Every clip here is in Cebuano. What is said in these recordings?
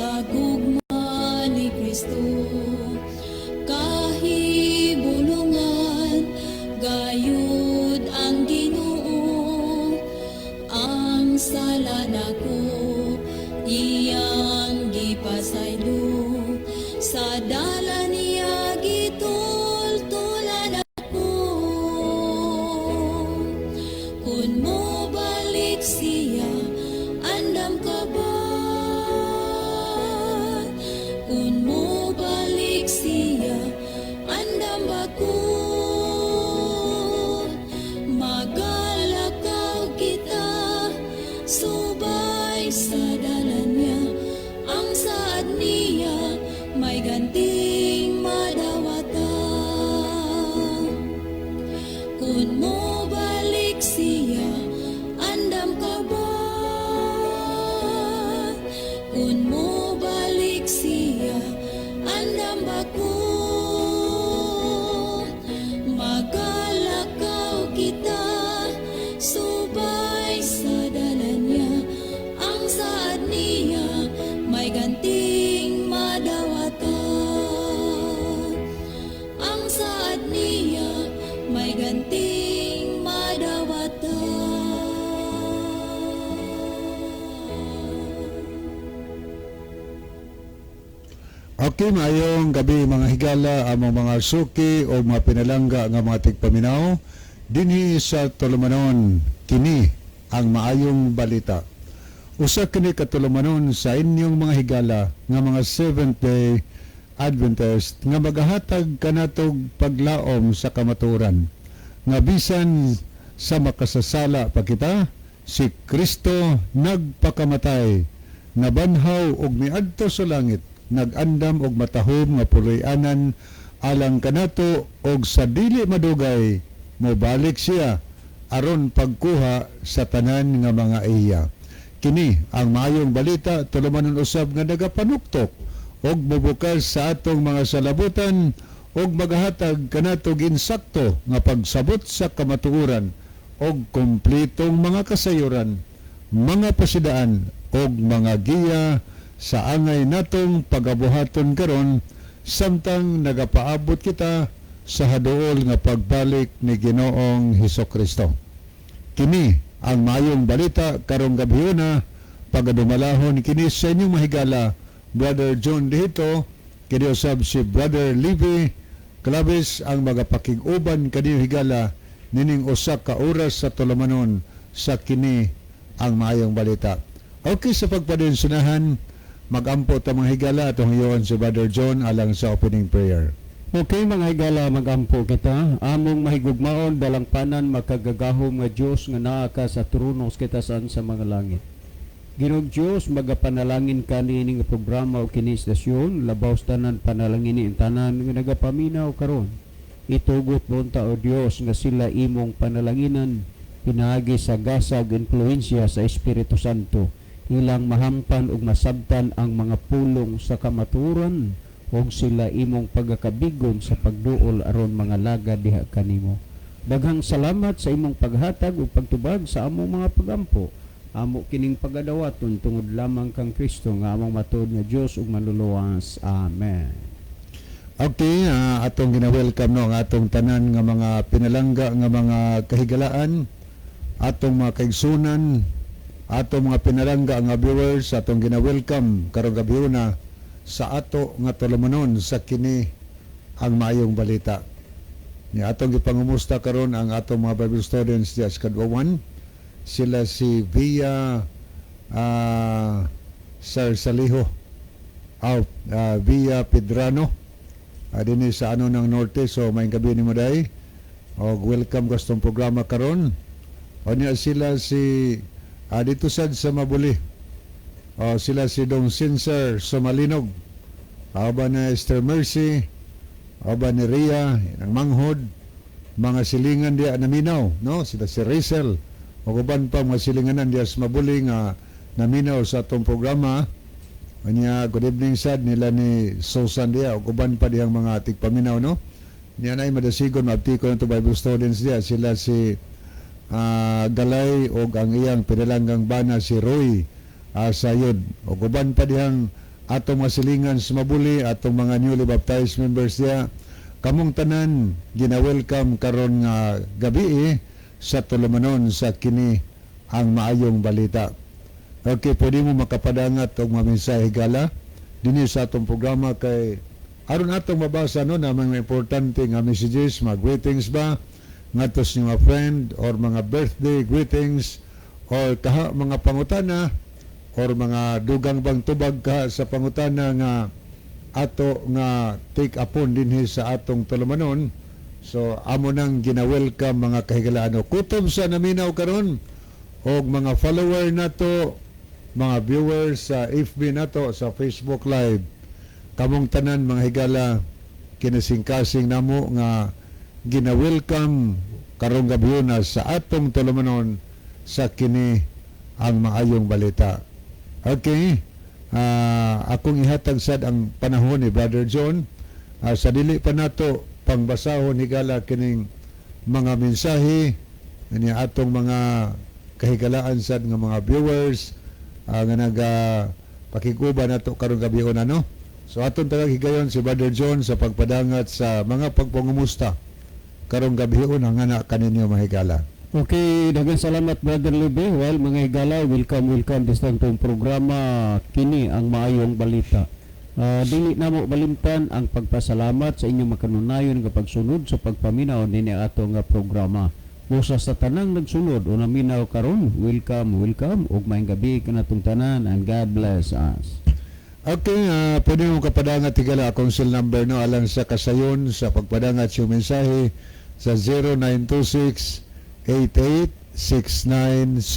Sa gugma ni Kristo. Kahibulungan gayud ang Ginoo, ang sala nako iyang gipasaylo, sa dalan niya gitultulan ako. Kung mo balik siya, andam ka ba? Kung mo balik siya, andam ba ko? Magalakaw kita subay sa dalan niya, ang saad niya may ganting madawatan. Kung mo balik siya, andam ka ba? Kung mo balik siya, andam ba ko? Magalakaw kita subay sa dalan niya, ang saad niya may ganting madawatan. Ang saad niya may ganting madawatan. Okay, maayong gabi, mga higala, among mga suki o mga pinalangga nga mga tigpaminaw dinhi sa tulumanon, kini ang maayong balita. Usa kini ka tulumanon sa inyong mga higala nga mga Seventh Day Adventist nga magahatag kanatog paglaom sa kamatuoran nga bisan sa makasasala pa kita, si Kristo nagpakamatay, nabanhaw og miadto sa langit, nag-andam og matahom nga puloy-anan alang kanato, og sa dili madugay mobalik siya aron pagkuha sa tanan nga mga iya. Kini ang maayong balita, tulumanon usab nga nagapanuktok og mobukas sa atong mga salabutan og magahatag kanatog insakto nga pagsabot sa kamatuoran og kompletong mga kasayuran, mga pasidaan og mga giya sa angay natong pagabuhaton karon samtang nagapaabot kita sa haduol nga pagbalik ni Ginoong Hesus Kristo. Kini ang maayong balita karong gabhiona, pagadumalahon kini sa inyong mahigala, Brother John Dihito, kini usab si Brother Levi Claves ang magapakig-uban kaninyo, higala, nining usa ka oras sa tulumanon sa kini ang maayong balita. Okay, sa pagpadinsunahan, magampo ta, mga higala, atong hiyon si Brother John alang sa opening prayer. Okay, mga higala, magampo kita. Among mahigugmaon, dalangpanan, makagagahom nga Dios nga naa ka sa trono sa kitasan sa mga langit. Ginoong Dios, magapanalangin kani nga programa o kini istasyon, labaw sa tanan panalangin ni tanan nga nagapaminaw karon. Itugot mo unta, o Dios, nga sila imong panalanginan pinaagi sa gasag influensya sa Espiritu Santo. Ilang mahampan ug masabtan ang mga pulong sa kamatuoran ug sila imong pagakabigon sa pagduol aron mga lagad diha kanimo. Daghang salamat sa imong paghatag ug pagtubag sa among mga pagampo. Amo kining pagadawaton tungod lamang kang Kristo nga among matuod nga Dios ug manluluwas. Amen. Okay, atong gina-welcome, no, ang atong tanan nga mga pinalangga nga mga kahigalaan, atong mga kaigsunan, atong mga pinalangga nga viewers, atong gina-welcome karong gabi na sa ato nga tulumanon sa kini ang maayong balita. Ni atong gipangumusta karon ang atong mga Bible students diya sa Kadwawan. Sila si Via Sir Saliho out Via Pedrano dinhi sa ano ng Norte. So maayong gabi nimo, day, og welcome ka sa atong programa karon. O niya sila si dito sad sa Mabuli. O sila si Dong Sinser Somalinog. Aba na Esther Mercy, aba ni Ria, ng Manghod, mga silingan diya naminaw, no? Sila si Rizel, o uban pa mga silinganan diya sa Mabuli nga naminaw sa atong programa. Anya, good evening sad nila ni Susan diya, o uban pa diyang mga tigpaminaw, no? Niya na madasigon, maabti ko na to Bible students diya, sila si Galay og ang iyang pinalanggang bana si Roy Sayod. O uban pa diyang Atong mga silingan sa Mabuli, atong mga newly baptized members diya, kamong tanan gina-welcome karon nga gabi sa tulumanon sa kini ang maayong balita. Okay, pwede mo makapadangat og mga mensahe, higala, dinhi sa atong programa kay aron atong mabasa, no, na mga importante nga messages, mga greetings ba ngadto sa mga friend or mga birthday greetings or kaha mga pangutana or mga dugang bang tubag ka sa pangutana nga ato nga take upon dinhi sa atong tulumanon. So amo nang gina-welcome, mga kahigalaan. Kutob sa naminaw karon og mga follower nato, mga viewers sa FB nato, sa Facebook Live, kamong tanan, mga higala, kinasingkasing namo nga gina-welcome karong gabi na sa atong tulumanon sa kini ang maayong balita. Okay, akong ihatag sad ang panahon ni Brother John. Sa dili pa nato pangbasahon, higala, kining mga mensahe ni atong mga kahigalaan sad nga mga viewers nga naga pakiguban nato karong gabi, ano. So aton tagag higayon si Brother John sa pagpadangat sa mga pagpangumusta karong gabi nga na kaninyo, mga higala. Okay, daghang salamat, Brother Libe. Well, mga higala, welcome, welcome sa atong programa kini ang maayong balita. Dili namo balimtan ang pagpasalamat sa inyong makanunayon nga pagsunod sa pagpaminaw nini ato nga programa. Usa sa tanang nagsunod o naminaw karon, welcome, welcome ug maayong gabi kanatong tanan and God bless us. Okay, pwede mo kapadangat, higala, akong cell number, no, alang sa kasayon sa pagpadangat yung mensahe sa 0926 8869758.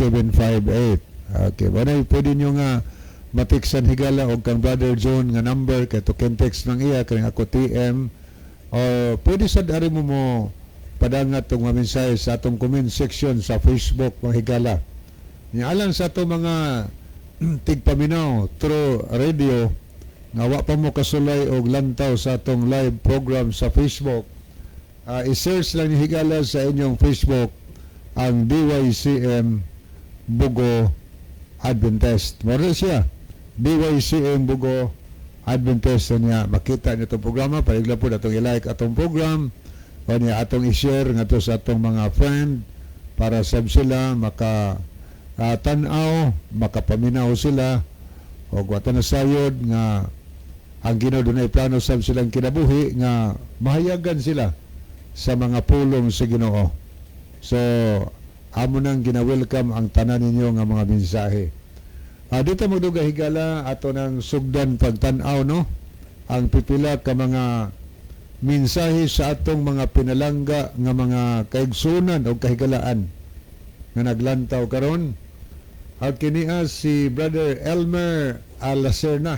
Okay, wala pwede nyo nga matiksan, higala, og kang Brother John nga number kay to text lang iya kay ako TM or pwede sad ari mo mo padangat tong mga mensahe sa atong comment section sa Facebook, mga higala. Nya alang sa atong mga tigpaminaw through radio nga wa pa mo kasulay og lantaw sa atong live program sa Facebook, i-search lang ni, higala, sa inyong Facebook ang DYCM Bugo Adventist. Mao siya. DYCM Bugo Adventist niya makita niyo itong programa. Paligla po atong i-like atong program o niya atong i-share ngadto sa atong mga friend para sab sila maka tan-aw, makapaminaw sila o wa ta nasayod nga ang Ginoo dunay plano sab silang kinabuhi nga mahayagan sila sa mga pulong sa Ginoo. So amo nang gina-welcome ang tanan ninyo nga mga mensahe. Dito magdugay, higala, ato nang sugdan pagtan-aw, no, ang pipila ka mga mensahe sa atong mga pinalangga nga mga kaigsunan o kahigalaan nga naglantaw karon. At kinia si Brother Elmer Alacerna.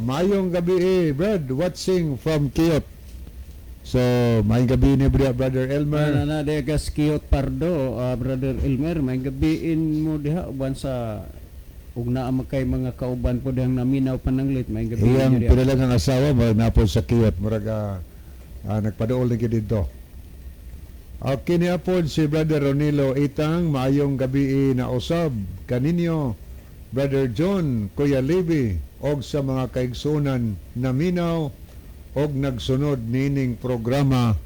Maayong gabi eh, Brad, watching from Kiyot. So, maayong gabi ni Brother Elmer. Na na diha kas Kiyot Pardo, Brother Elmer, may gabiin mo diha uban sa ug naa man kay mga kauban po dihang naminaw pananglit, may gabi Iyang diha. pinalang asawa murag napod sa Kiyot, murag nagpaduol ni didto. Okay, niya po si Brother Ronilo Itang, maayong gabi na usab kaninyo, Brother John, Kuya Libby, og sa mga kaigsunan naminaw og nagsunod nining programa.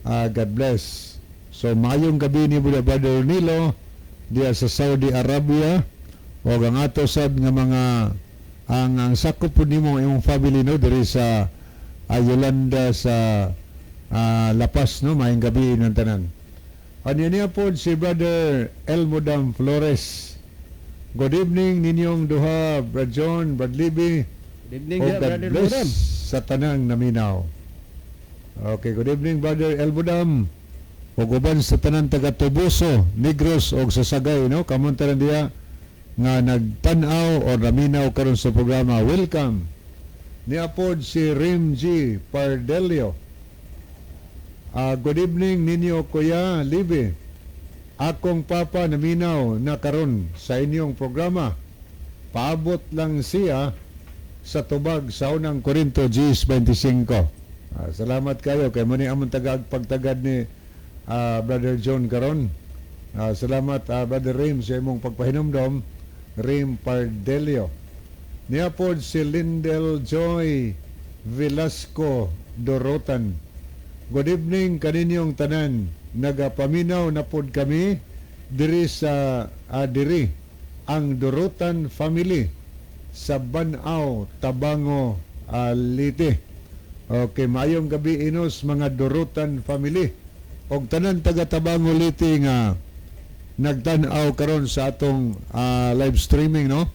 God bless. So maayong gabi ni Brother Ronilo diya sa Saudi Arabia og ang ato sad nga mga ang sakop po nimo imong family, no, diri sa Yolanda sa La Paz, no, maayong gabi ng tanan. Ano niya po si Brother Elmodam Flores. Good evening ninyong duha, Brad John, Brad Libby. Good evening, O diha, God Brother bless Elmodam. sa tanang naminaw. Okay, good evening, Brother Elmodam. Ug uban sa tanan taga Toboso, Negros og sa Sagay, no, kamong tanan diha nga nagtan-aw o naminaw karon sa programa. Welcome. Niya pod si Rim G. Pardelio. Good evening ninyo, Kuya Libe. Akong papa naminaw na karon sa inyong programa. Paabot lang siya sa tubag sa unang Korinto 10:25. Salamat kayo kay mo ni among tagag pagtagad ni Brother John karon. Salamat, Brother Rim, sa imong pagpahinumdom, Rim Pardelio. Niya pod si Lindel Joy Velasco Dorotan. Good evening kaninyong tanan. Nagapaminaw na pod kami diri sa diri ang Dorotan family sa Banaw, Tabango, Leyte. Okay, maayong gabi inos mga Dorotan family. Og tanan taga Tabango, Leyte nga nagtan-aw karon sa atong live streaming, no?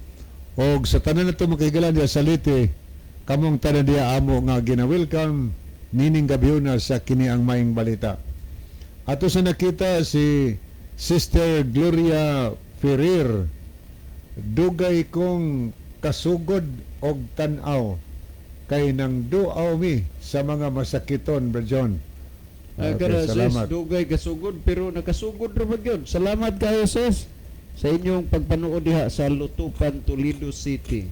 Og sa tanan nato makaigalan diya sa Leyte, kamong tanan diya amo nga gina-welcome nining gabhiona sa kini ang Maayong Balita. Ato sa nakita si Sister Gloria Ferrer. Dugay kong kasugod og tan-aw kay nang duaw mi sa mga masakiton, Bro John. Ah, Okay, kana, sis, salamat. Dugay kasugod pero nakasugod ra ba gyud. Salamat kayo, sis, sa inyong pagpanood diha sa Lutupan, Toledo City.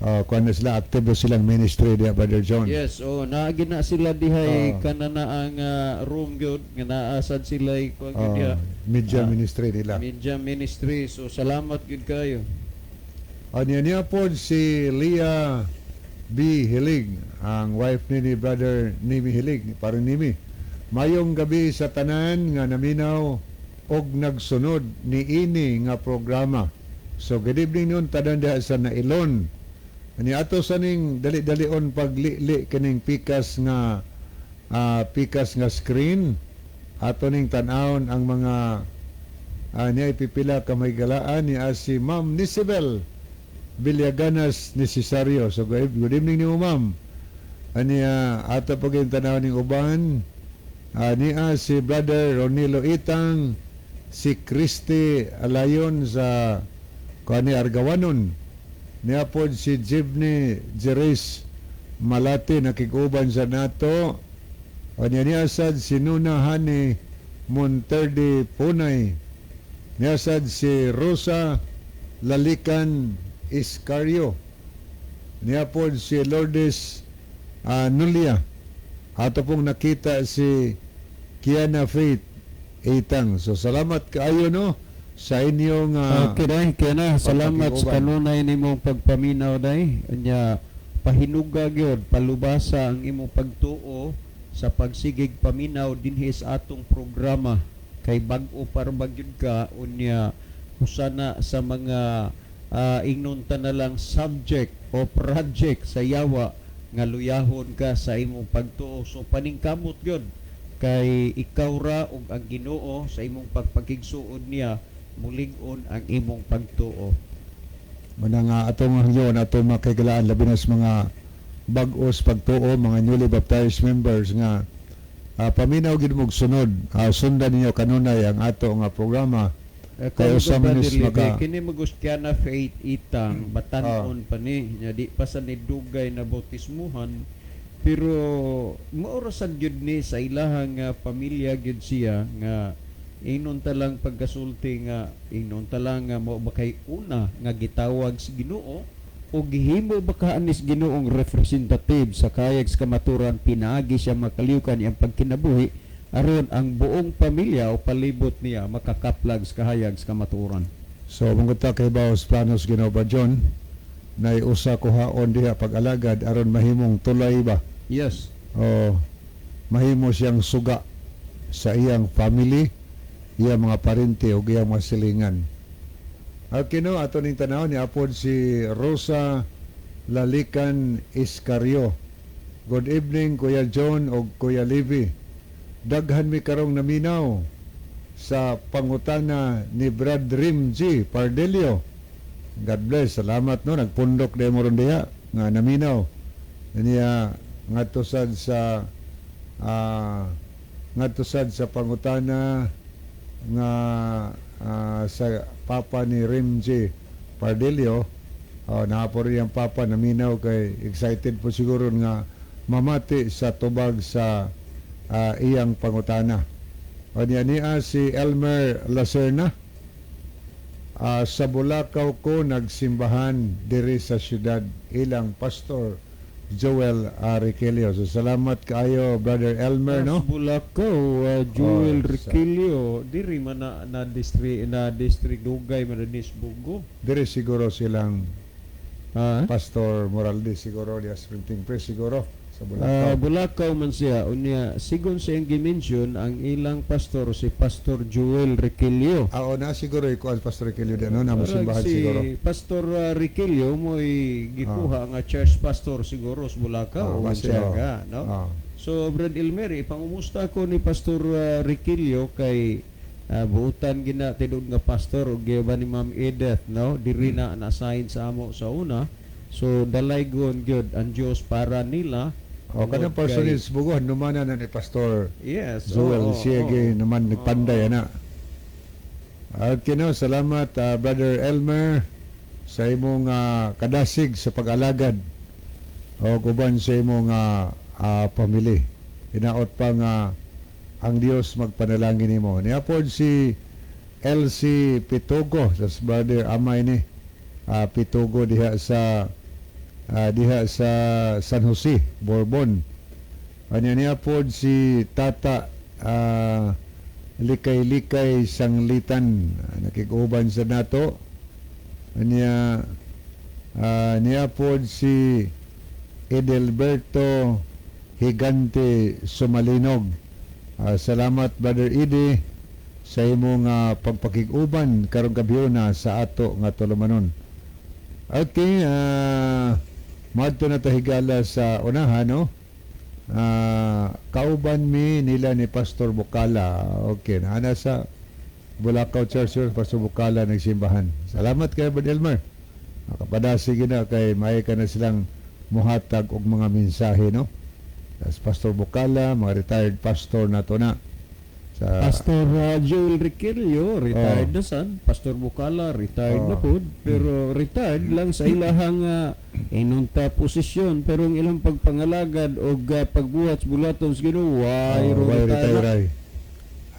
Kuan na sila, aktibo silang ministry diha, Brother John. Yes, oh, naagi na sila diha kana na ang room gyud nga naasad sila kuan gyud diha. Media Ah, ministry nila. Media ministry. So salamat gyud kayo. Anya niya po si Leah B. Hilig, ang wife ni Brother Nimi Hilig, parang Nimi. Mayong gabi sa tanan nga naminaw og nagsunod ni ini nga programa. So good evening nun tanan diha sa Nailon. Ani ato sa ning dali-dalion paglili kining pikas nga screen, ato ning tan-awon ang mga niya ipipila ka may galaan ni si Ma'am Nisibel Villaganas Necesario. So good evening nimo, ma'am. Aniya ato pag tanaw ning uban. Niya si Brother Ronilo Itang, si Christy Alayon sa kani Argawanon. Niya pod si Jibney Jerez Malate, nakiguban sa nato. Anya niya sad si Nuna Hani Monterde Punay. Niya sad si Rosa Lalican Iscario. Niya pod si Lourdes Nulia. Ato pong nakita si Kiana Faith Itang. So salamat kaayo, no, sa inyong Okay day, kaya na salamat sa pagpakiguban. Kanunay nimong pagpaminaw day. Unya pahinuga gyud, palubasa ang imong pagtuo sa pagsigig paminaw dinhi sa atong programa kay bag-o para ba gyud ka. Unya usa na sa mga ingnon ta na lang subject o project sa yawa nga luyahon ka sa imong pagtuo, so paningkamot gyud kay ikaw ra ug ang Ginoo sa imong pagpakigsuod niya mulig-on ang imong pagtuo. Muna nga atong hangyon atong makaigalaan, labi na sa mga bag-os pagtuo, mga newly baptized members nga paminaw gid mo og sunod, sundan ninyo kanunay ang ato nga programa. Kay Kay usa man is kini magustyana Faith Itang, batanon pa ni nya, di pa sa ni dugay na bautismuhan, pero mao ra sad gyud ni sa ilahang pamilya gyud siya nga ingnon ta lang pagkasulti nga ingnon ta lang nga mao ba kay una nga gitawag sa Ginoo o gihimo ba ka anis Ginoong representative sa kayag sa kamaturan pinaagi siya makaliwkan iyang pagkinabuhi aron ang buong pamilya o palibot niya makakaplag sa kahayag sa kamaturan. So mangud ta kay baos planos Ginoo ba, John, nay usa kuhaon diha pag-alagad aron mahimong tulay ba o mahimo siyang suga sa iyang family, iyang mga parente ug iyang mga silingan. Okay, no, ato ning tanaw ni apod si Rosa Lalican Iscario. Good evening, Kuya John ug Kuya Levi. Daghan mi karong naminaw sa pangutana ni Brad Rim G. Pardelio. God bless. Salamat, no, nagpundok dahil mo ron diha nga naminaw. Niya ngadto sad sa ngadto sad sa pangutana nga sa papa ni Rim G. Pardelio. Oh, naa po rin ang papa naminaw kay excited po siguro nga mamati sa tubag sa iyang pangutana. O niya niya si Elmer Lacerna. Sa Bulacau ko nagsimbahan diri sa syudad, ilang pastor Joel Riquelio. So salamat kaayo, Brother Elmer, no. Sa Bulacau, Joel Oh, Riquelio, diri man na district dugay man na Bugo. Diri siguro silang Ha? Pastor Moralde siguro diya sa printing press siguro sa Ah, Bulacau. Bulacau man siya. Unya, sigon sa iyang gi-mention, ang ilang pastor si Pastor Joel Riquillo. Ah, o na siguro ikuan Pastor Riquillo di no, namo Murag simbahan si siguro. Pastor Riquillo mo'y gikuha nga church pastor siguro sa Bulacau Ah, o base, siya oh. ka, no? Ah. So, Brad Elmer, ipangumusta ko ni Pastor Riquillo kay buutan gina tinud nga pastor og giba ni Ma'am Edith, no? Diri na na-assign sa amo sa una. So, dalaygon gyud ang Dios para nila. O kanang Tungod parsonage bugo numana na ni Pastor Yes. Joel oo, siya oo. gyud naman nagpanday ana. At kino, salamat Brother Elmer sa imong kadasig sa pag-alagad o uban sa imong pamilya. Hinaot pa nga ang Dios magpanalangin nimo. Niapod si LC Pitugo sa brother amay ni Pitugo diha sa San Jose, Borbon. Anya niya pod si Tata Likay-Likay Sanglitan, nakikuban sa nato. Anya niya pod si Edelberto Higante Sumalinog. Salamat, Brother Ide, sa imong pagpakig-uban karong gabi na sa ato nga tulumanon. Okay, madto na ta, higala, sa unahan, no? Kauban mi nila ni Pastor Bukala. Okay, naana sa Bulacau Church yun, Pastor Bukala nagsimbahan. Salamat kay Brother Elmer. Nakapadasig na kay may ka na silang muhatag og mga mensahe, no? Tas Pastor Bukala, mga retired pastor na to na. Sa, Pastor Joel Riquillo, retired Oh. na sad. Pastor Bukala, retired na Oh. pod. Pero retired lang sa ilahang inunta posisyon. Pero ang ilang pagpangalagad o pagbuhat sa bulaton sa Ginoo, why Oh, why retire na? retire ay?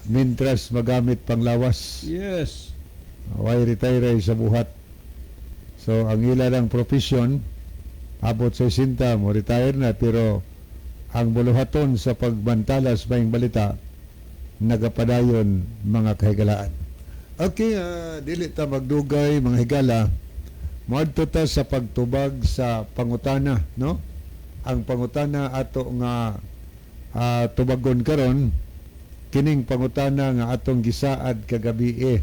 Mintras magamit panglawas. Yes. Why retire ay sa buhat. So ang ila lang profession abot sa 60 mo retire na, pero ang buluhaton sa pagbantalas maayong balita nagapadayon, mga kahigalaan. Okay, dili ta magdugay, mga higala. Moadto ta sa pagtubag sa pangutana, no? Ang pangutana ato nga tubagon karon, kining pangutana nga atong gisaad kagabi eh,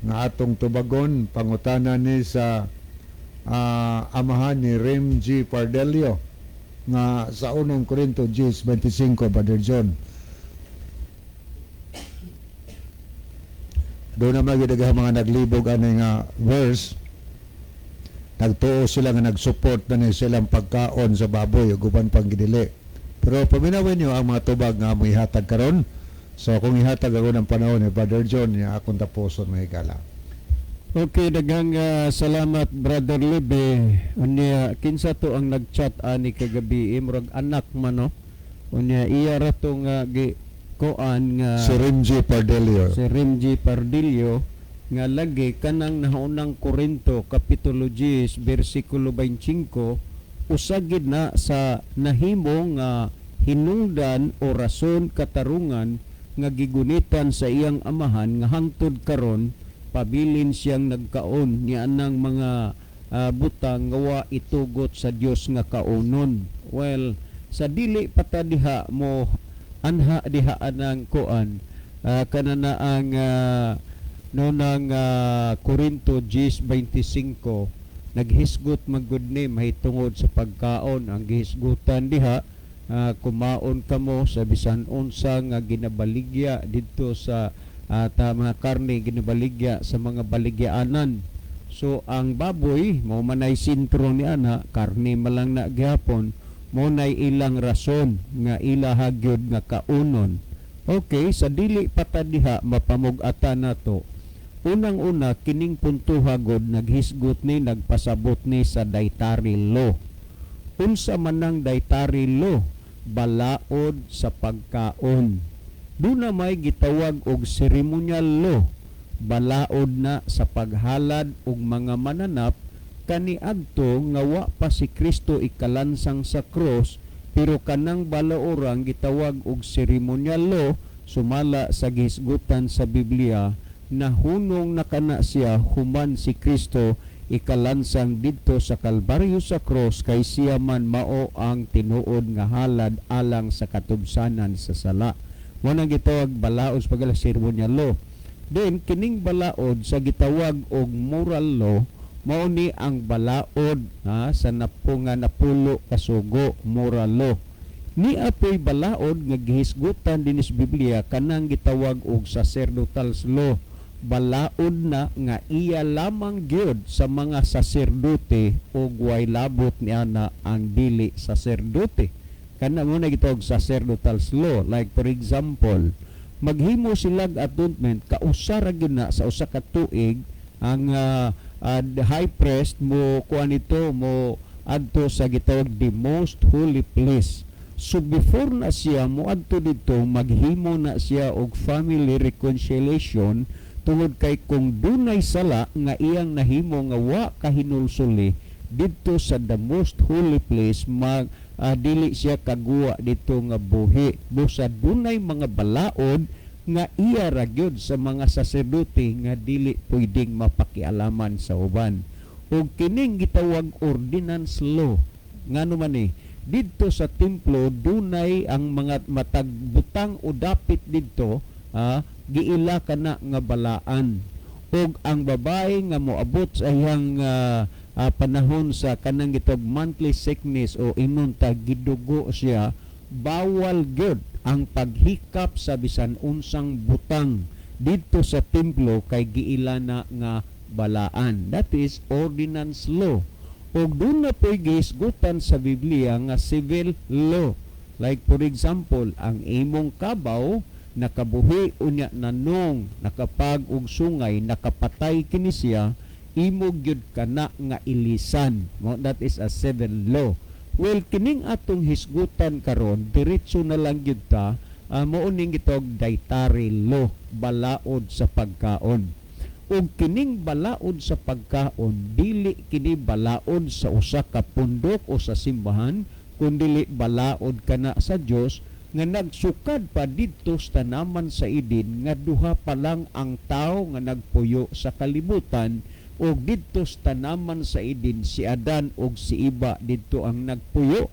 nga atong tubagon, pangutana ni sa amahan ni Rem G. Pardelio nga sa unang Korinto 10:25, Brother John. Doon naman gid mga naglibog ani nga verse, nagtuo sila nga nag-support na ni silang pagkaon sa baboy ug uban pang gidili. Pero paminawin niyo ang mga tubag nga mo ihatag karon. So kung ihatag ako ng panahon ni Brother John niya, akong tapuson, mga higala. Okay, daghang salamat, Brother Lebe. Unya, kinsa to ang nag-chat ani kagabi? Murag anak man, no. Unya iya ra to nga gi kuan nga Si Rimji Pardelio. Si Rimji Pardillo nga lagi kanang nahaunang Korinto kapitulo 10 bersikulo 25 usagid na sa nahimo nga hinungdan o rason katarungan nga gigunitan sa iyang amahan nga hangtod karon pabilin siyang nagkaon ni anang mga butang nga wa itugot sa Dios nga kaunon. Well, sa dili pata diha mo anha diha anang kuan kanana ang nunang Korinto 10:25 naghisgot magud ni mahitungod sa pagkaon. Ang gihisgutan diha, kumaon kamo sa bisan unsa nga ginabaligya didto sa ta mga karne ginabaligya sa mga baligyaanan. So ang baboy mao manay sentro ni ana, karne malang na gihapon, mo nay ilang rason nga ilaha gyud nga kaunon. Okay, sa dili pa ta diha mapamug-ata nato. Unang-una, kining puntuha god naghisgot ni, nagpasabot ni sa dietary law. Unsa man ang dietary law? Balaod sa pagkaon. Duna may gitawag og ceremonial law. Balaod na sa paghalad og mga mananap kaniadto nga wa pa si Kristo ikalansang sa cross, pero kanang balaorang gitawag og ceremonial law sumala sa gihisgutan sa Biblia, nahunong na kana siya human si Kristo. Ikalansang didto sa Kalbaryo, sa cross, kay siya man mao ang tinuod nga halad alang sa katubsanan sa sala. Mo nang gitawag balaod sa pagala, ceremonial law. Then kining balaod sa gitawag og moral law, mao ni ang balaod ha, sa napo nga 10 ka sugo, moral law. Ni apoy balaod nga gihisgutan dinhi sa Biblia, kanang gitawag og sacerdotal law, balaod na nga iya lamang gyud sa mga saserdote ug way labot niana ang dili saserdote. Kana mo na gitawag sacerdotal law. Like for example, maghimo sila atonement kausa ra gyud na sa usa ka tuig. Ang the high priest mo kuan ito, mo adto sa gitawag the most holy place. So before na siya moadto didto, maghimo na siya og family reconciliation, tungod kay kung dunay sala nga iyang nahimo nga wa kahinulsuli didto sa the most holy place, mag dili siya kaguwa dito nga buhi. Busa dunay mga balaod nga iya ra gyud sa mga saserdote nga dili pwedeng mapakialaman sa uban. Ug kining gitawag ordinance law, ngano man ni didto sa templo dunay ang mga matag butang o dapit didto, giila kana nga balaan. Ug ang babae nga moabot sa iyang panahon sa kanang gitawag monthly sickness o inon ta gidugo siya, bawal gyud ang paghikap sa bisan unsang butang didto sa templo kay giila na nga balaan. That is ordinance law. Ug doon na po'y gihisgutan sa Biblia nga civil law. Like for example, ang imong kabaw nakabuhi unya nanong nakapag og sungay, nakapatay kini siya, imo gyud kana nga ilisan mo. That is a civil law. Well, kining atong hisgutan karon, diretso na lang gyud ta, mao ning gitawag dietary law, balaod sa pagkaon. Ug kining balaod sa pagkaon, dili kini balaod sa usa ka pundok o sa simbahan, kundili balaod kana sa Dios nga nagsukad pa didto sa tanaman sa Eden, nga duha pa lang ang tao nga nagpuyo sa kalibutan. Ug didto sa tanaman sa Eden, si Adan ug si Eva didto ang nagpuyo.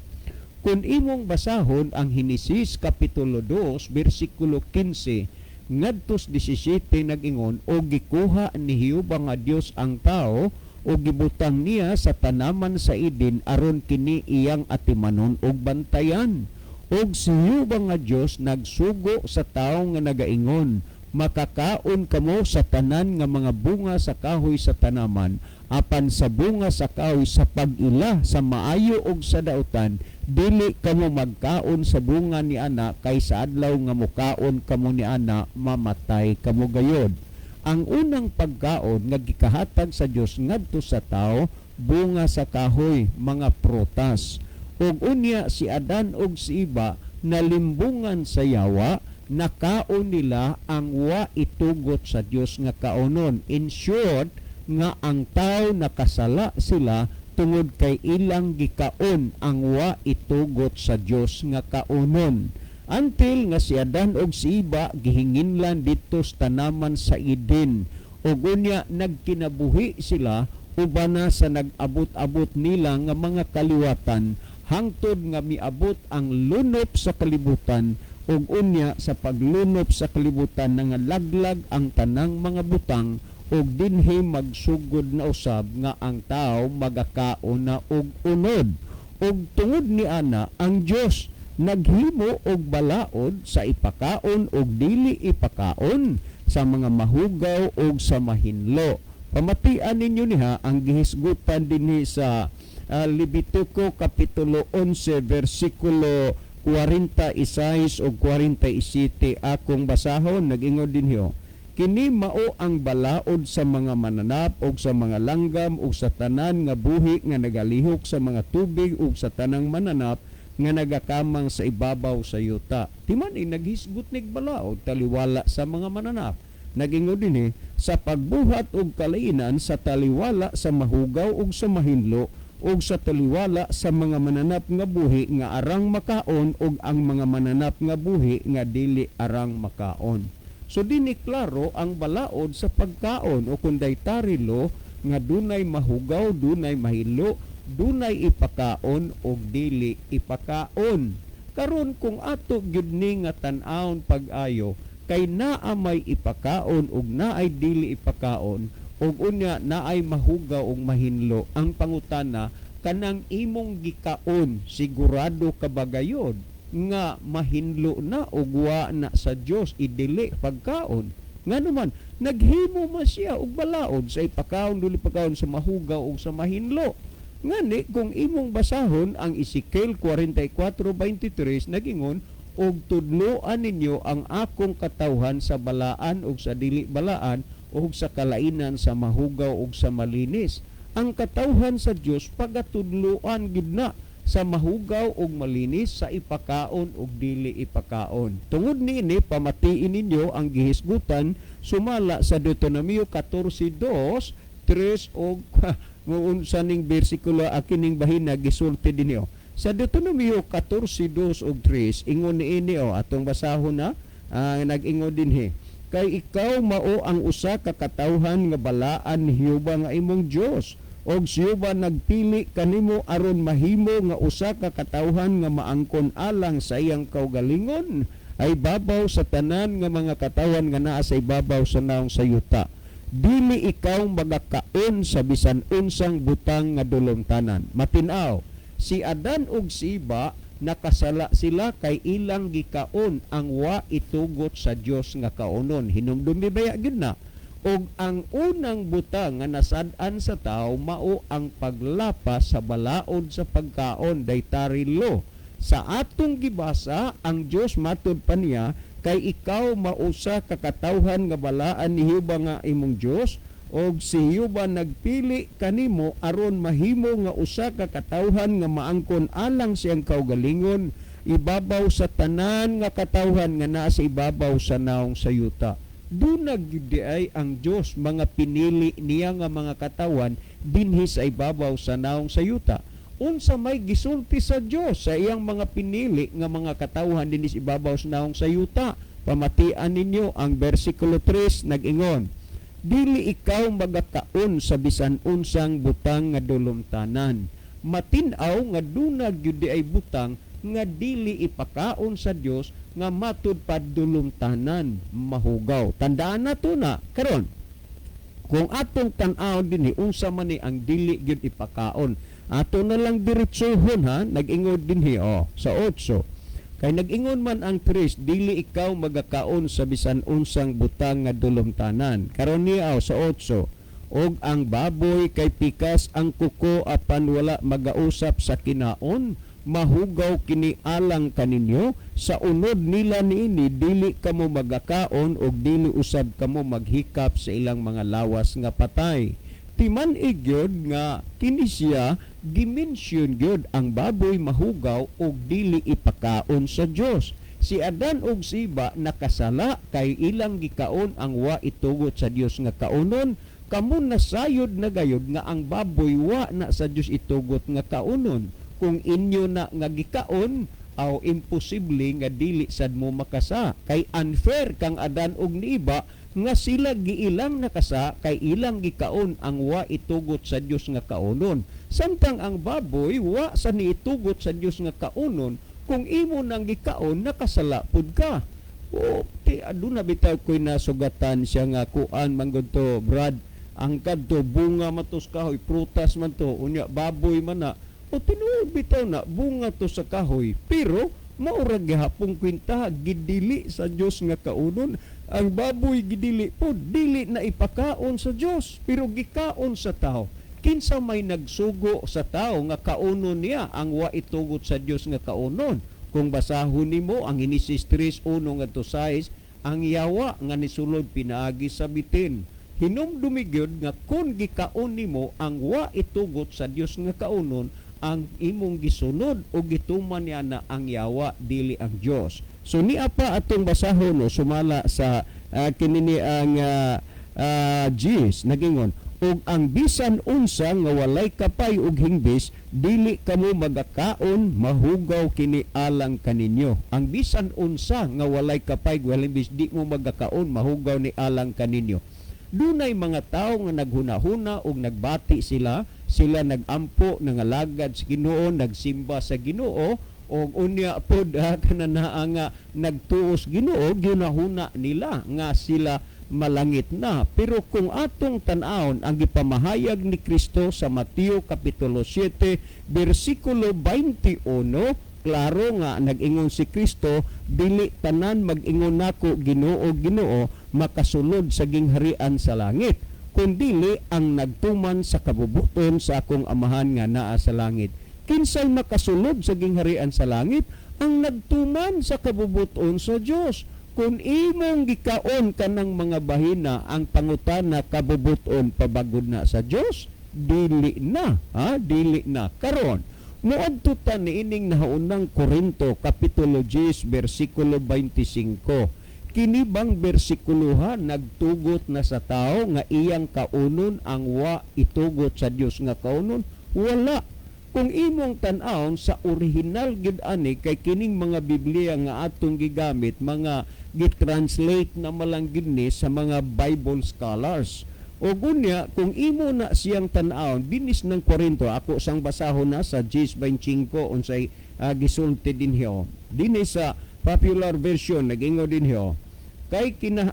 Kung imong basahon ang Henesis kapitulo 2 bersikulo 15 ngadto 17, nag-ingon, "Og gikuha ni Jehova nga Dios ang tao ug gibutang niya sa tanaman sa Eden aron kini iyang atimanon ug bantayan. Ug si Jehova nga Dios nagsugo sa tao nga nagaingon, 'Makakaon kamo sa tanan nga mga bunga sa kahoy sa tanaman, apan sa bunga sa kahoy sa pag-ila sa maayo ug sa dautan, dili kamo magkaon sa bunga ni ana, kay sa adlaw nga mukaon kamo ni ana, mamatay kamo gayod.'" Ang unang pagkaon nga gikahatag sa Dios ngadto sa tao, bunga sa kahoy, mga prutas. Ug unya si Adan ug si Eva nalimbungan sa yawa, nakaon nila ang wa itugot sa Dios nga kaonon. In short, nga ang tao nakasala sila tungod kay ilang gikaon ang wa itugot sa Dios nga kaonon. Until nga si Adan ug si Eva gihinginlan didto sa tanaman sa Eden. Ug unya nagkinabuhi sila ubana sa nag-abot-abot nila nga mga kaliwatan hangtod nga miabot ang lunop sa kalibutan. Ug unya sa paglunop sa kalibutan, nangalaglag ang tanang mga butang, ug dinhi magsugod na usab nga ang tao magakaon na og unod. Ug tungod ni ana, ang Dios naghimo og balaod sa ipakaon og dili ipakaon, sa mga mahugaw og sa mahinlo. Pamatian ninyo niha ang gihisgutan dinhi sa Levitico kapitulo 11 versikulo 46 ug 47, akong basahon. Nag-ingon dinhi, "Kini mao ang balaod sa mga mananap ug sa mga langgam ug sa tanan nga buhi nga nagalihok sa mga tubig ug sa tanang mananap nga nagakamang sa ibabaw sa yuta." Timan ni naghisgot nig balaod taliwala sa mga mananap. Nagingon dinhi, "Sa pagbuhat og kalainan sa taliwala sa mahugaw ug sa mahinlo ug sa taliwala sa mga mananap nga buhi nga arang makaon ug ang mga mananap nga buhi nga dili arang makaon." So dinhi klaro ang balaod sa pagkaon o kung dietary law. nga dunay mahugaw, dunay mahilo, dunay ipakaon og dili ipakaon. Karon kung ato gyud ni nga tan-awon pag-ayo, kay naa may ipakaon ug naay dili ipakaon, ug unya naay mahugaw ug mahinlo, ang pangutana, kanang imong gikaon, sigurado ka ba gayod nga mahinlo na ug wa na sa Dios idili pagkaon? Ngano man naghimo man siya og balaod sa ipakaon, dili pagkaon, sa mahugaw ug sa mahinlo. Ngani kung imong basahon ang Ezekiel 44:23, nagingon, "Og tudloan ninyo ang akong katawhan sa balaan ug sa dili balaan ug sa kalainan sa mahugaw ug sa malinis." Ang katawhan sa Dios pagatudloan gid na sa mahugaw ug malinis, sa ipakaon ug dili ipakaon. Tungod niini, pamatiin ninyo ang gihisgutan sumala sa Deuteronomio 14:2, 3 og unsa ning bersikulo akining bahina gisulti dinhi. Sa Deuteronomio 14:2 ug 3, ingon niini o, atong basahon na, nag-ingon dinhi, "Kay ikaw mao ang usa ka katawhan nga balaan ni Jehova nga imong Dios, og si Jehova nagpili kanimo aron mahimo nga usa ka katawhan nga maangkon alang sa iyang kaugalingon ay babaw sa tanan nga mga katawhan nga naa sa ibabaw sa naong sa yuta. Dili ikaw magakaon sa bisan unsang butang nga dulumtanan." Matin-aw, si Adan ug si Iba nakasala sila kay ilang gikaon ang wa itugot sa Dios nga kaonon. Hinumdumi baya gyud na? Og ang unang butang nga nasad-an sa tao mao ang paglapas sa balaod sa pagkaon, dietary law. Sa atong gibasa, ang Dios matud pa niya, "Kay ikaw mausa ka katawhan nga balaan ni Jehova nga imong Dios, og si Jehova nagpili kanimo aron mahimo nga usa ka katawhan nga maangkon alang siyang kaugalingon ibabaw sa tanan nga katawhan nga naa sa ibabaw sa naong sa yuta." Duna gyud ay ang Dios mga pinili niya nga mga katawan dinhi sa ibabaw sa naong sa yuta. Unsa may gisulti sa Dios sa iyang mga pinili nga mga katawhan dinhi sa ibabaw sa naong sa yuta? Pamatian ninyo ang bersikulo 3, nag-ingon, "Dili ikaw magakaon sa bisan unsang butang nga dulumtanan." Matin-aw nga duna gyud ay butang nga dili ipakaon sa Dios nga matud pa dulumtanan, mahugaw. Tandaan nato na karon, kung atong tan-awon dinhi, unsa man ni ang dili gyud ipakaon, ato na lang diretsuhon ha. Nag-ingon dinhi oh sa 8, kay nag-ingon man ang 3, "Dili ikaw magakaon sa bisan unsang butang nga dulumtanan." Karon niya sa 8, "Og ang baboy kay pikas ang kuko apan wala magausap sa kinaon, mahugaw kini alang kaninyo. Sa unod nila niini dili kamo magakaon og dili usab kamo maghikap sa ilang mga lawas nga patay." Timan-ig gyud nga kini siya gi-mention gyud ang baboy mahugaw og dili ipakaon sa Dios. Si Adan ug si Iba nakasala kay ilang gikaon ang wa itugot sa Dios nga kaunon. Kamo nasayod na gayod nga ang baboy wa na sa Dios itugot nga kaunon. Kung inyo na nga gikaon, aw imposible nga dili sad mo makasa, kay unfair kang Adan ug ni Iba nga sila giilang nakasa kay ilang gikaon ang wa itugot sa Dios nga kaunon, samtang ang baboy wa sa niitugot sa Dios nga kaunon. Kung imo nang gikaon, nakasala pud ka. O ti aduna bitaw koy nasugatan siya nga kuan man gud to, Brad, ang kadto bunga matos kahoy, prutas man to, unya baboy man na. O tinuod bitaw na bunga to sa kahoy, pero mao ra gihapong kwenta, gidili sa Dios nga kaunon ang baboy. Gidili po, dili na ipakaon sa Dios, pero gikaon sa tao. Kinsa may nagsugo sa tao nga kaunon niya ang wa itugot sa Dios nga kaunon? Kung basahon nimo ang Genesis 3:1 ngadto 6, ang yawa nga nisulod pinaagi sa bitin. Hinumdumi gyud nga kung gikaon nimo ang wa itugot sa Dios nga kaunon, ang imong gisunod o gituman niya na ang yawa, dili ang Dios. So niya pa atong basahon no, sumala sa kini ni ang Gs, nagingon, "Og ang bisan unsa nga walay kapay ug hingbis, dili kamo magakaon, mahugaw kini alang kaninyo." Ang bisan unsa nga walay kapay ug hingbis, di mo magakaon, mahugaw ni alang kaninyo. Dunay mga tawo nga naghunahuna og nagbati sila, sila nagampo, nangalagad sa Ginoo, nagsimba sa Ginoo, og unya pod kananaa nga nagtuos Ginoo, ginahuna nila nga sila malangit na. Pero kung atong tan-awon ang gipamahayag ni Kristo sa Mateo kapitulo 7 bersikulo 21, klaro nga nag-ingon si Kristo, "Dili tanan mag-ingon nako, 'Ginoo, Ginoo,' makasulod sa gingharian sa langit, kundili ang nagtuman sa kabubuton sa akong Amahan nga naa sa langit." Kinsay makasulod sa gingharian sa langit? Ang nagtuman sa kabubuton sa Dios. Kung imong gikaon kanang mga bahina, ang pangutana, kabubuton pabagod na sa Dios? Dili na, ha? Dili na. Karon, moadto ta niining Nahaunang Korinto kapitulo 10 bersikulo 25. Kini bang bersikuloha nagtugot na sa tao nga iyang kaunon ang wa itugot sa Dios nga kaunon? Wala. Kung imong tan-awon sa original gid ani, kay kining mga Biblia nga atong gigamit, mga gitranslate na malang gid ni sa mga Bible scholars. O gunya, kung imo na siyang tan-awon dinis ng Korinto, ako sang basahon na sa 10:25 unsay gisulti dinhi. Dinhi sa Popular Version, nagingon dinhi, kay kina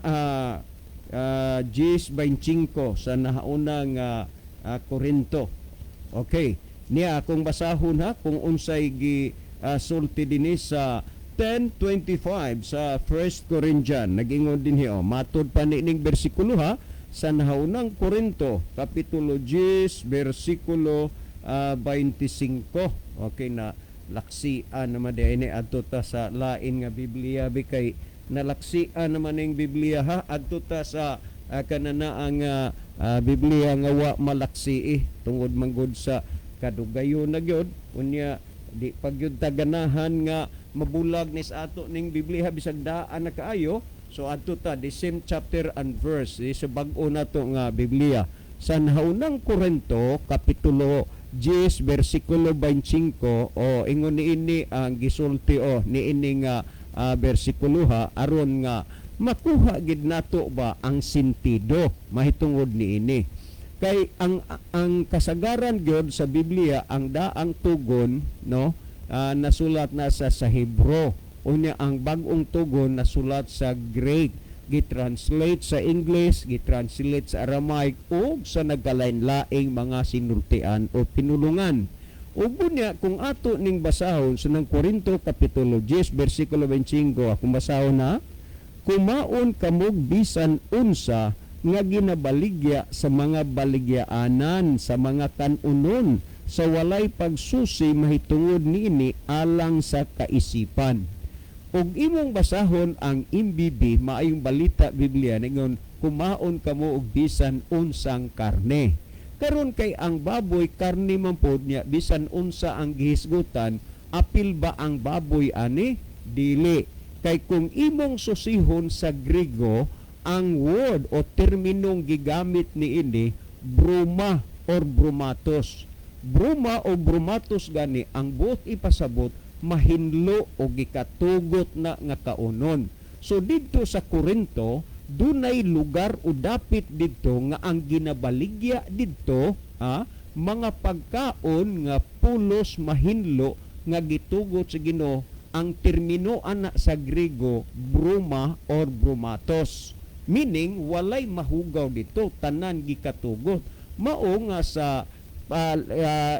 10:25 sa Nahaunang Korinto. Okay, niya akong basahon ha kung unsay gi sulti dinhi sa 10:25 sa First Corinthian. Nagingon dinhi oh, matud pa nining bersikulo ha sa Nahaunang Korinto kapitulo 10 bersikulo 25. Okay na, laksian naman di ini. Adto ta sa lain nga Biblia bi kay nalaksian naman ning Biblia ha. Adto ta sa kanana ang Biblia nga wa malaksi eh, tungod manggod sa kadugayon na gyud. Unya di pagyud ta ganahan nga mabulag ni sa ato ning Biblia bisag daan na kaayo. So adto ta the same chapter and verse di sa bag-o nato nga Biblia sa Nahaunang Korinto kapitulo 10 bersikulo 25. O ingon niini ang gisulti o niini nga bersikulo ha, aron nga makuha gid nato ba ang sentido mahitungod niini, kay ang kasagaran gyud sa Biblia, ang daang tugon, no, nasulat na sa Hebrew. Unya ang bag-ong tugon nasulat sa Greek, gitranslate sa English, gitranslate sa Aramaic ug sa nagkalain-laing mga sinultian o pinulungan. Ug unya kung ato ning basahon sa ng Korinto kapitulo 10 bersikulo 25, akong basahon na: "Kumaon kamog bisan unsa nga ginabaligya sa mga baligyaanan sa mga kanunon sa walay pagsusi mahitungod niini alang sa kaisipan." Ug imong basahon ang MBB, Maayong Balita Biblia, ningon, "Kumaon kamo og bisan unsang karne." Karon kay ang baboy karne man pod niya, bisan unsa ang gihisgutan, apil ba ang baboy ani? Dili. Kay kung imong susihon sa Griego, ang word o terminong gigamit niini bruma or brumatos. Bruma o brumatos gani ang buot ipasabot, mahinlo o gikatugot na nga kaunon. So didto sa Korinto, dunay lugar o dapit didto nga ang ginabaligya didto mga pagkaon nga pulos mahinlo nga gitugot sa Ginoo. Ang termino ana sa Griego, bruma or brumatos, meaning walay mahugaw dito, tanan gikatugot. Mao nga sa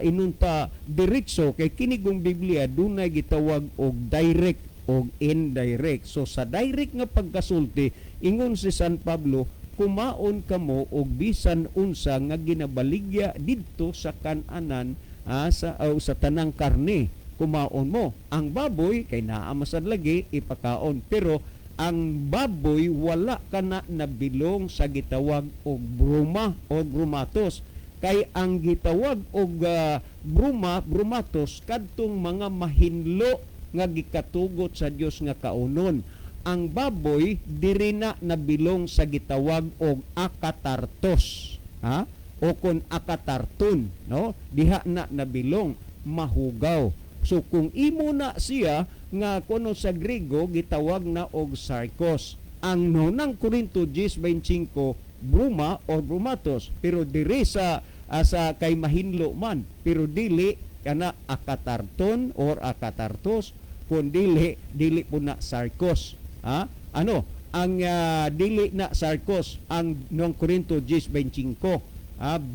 inunta diretso, kay kinigong Biblia dunay gitawag og direct og indirect. So sa direct nga pagkasulti, ingon si San Pablo, "Kumaon kamo og bisan unsa nga ginabaligya didto sa kananan, sa o sa tanang karne, kumaon mo." Ang baboy kay naa masad lagi ipakaon, pero ang baboy wala kana nabilong sa gitawag og bruma o brumatos, kay ang gitawag og bruma, brumatos, kadtong mga mahinlo nga gikatugot sa Dios nga kaunon. Ang baboy diri na nabilong sa gitawag og akatartos ha, o kon akatarton, no? Diha na nabilong, mahugaw. So kung imo na siya nga kuno sa Griego gitawag na og sarkos. Ang Unang Korinto 10:25. Bruma or brumatos, pero diri sa kay mahinlo man, pero dili kana akatarton or akatartos, kun dili dili po na sarkos, ha? Ano ang dili na sarkos ang noong Korinto 10:25,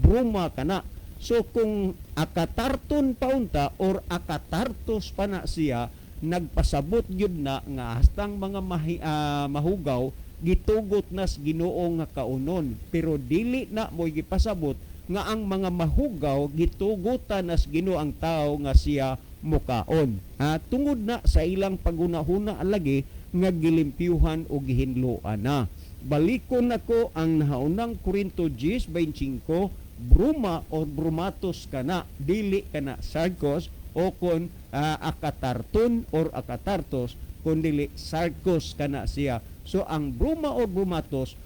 bruma kana. So kung akatarton pa unta or akatartos pa na siya, nagpasabot gyud na nga hastang mga mahugaw gitugot nas Ginoo nga kaunon, pero dili na mo'y gipasabot nga ang mga mahugaw gitugutan nas Ginoo ang tao nga siya mukaon, ha? Tungod na sa ilang pagunahuna lagi nga gilimpyuhan o gihinloan na. Balikon nako ang nahaunang Korinto 10:25, bruma or brumatos kana, dili kana sarkos o kon akatarton or akatartos, kun dili sarkos kana siya. So ang bruma or brumatos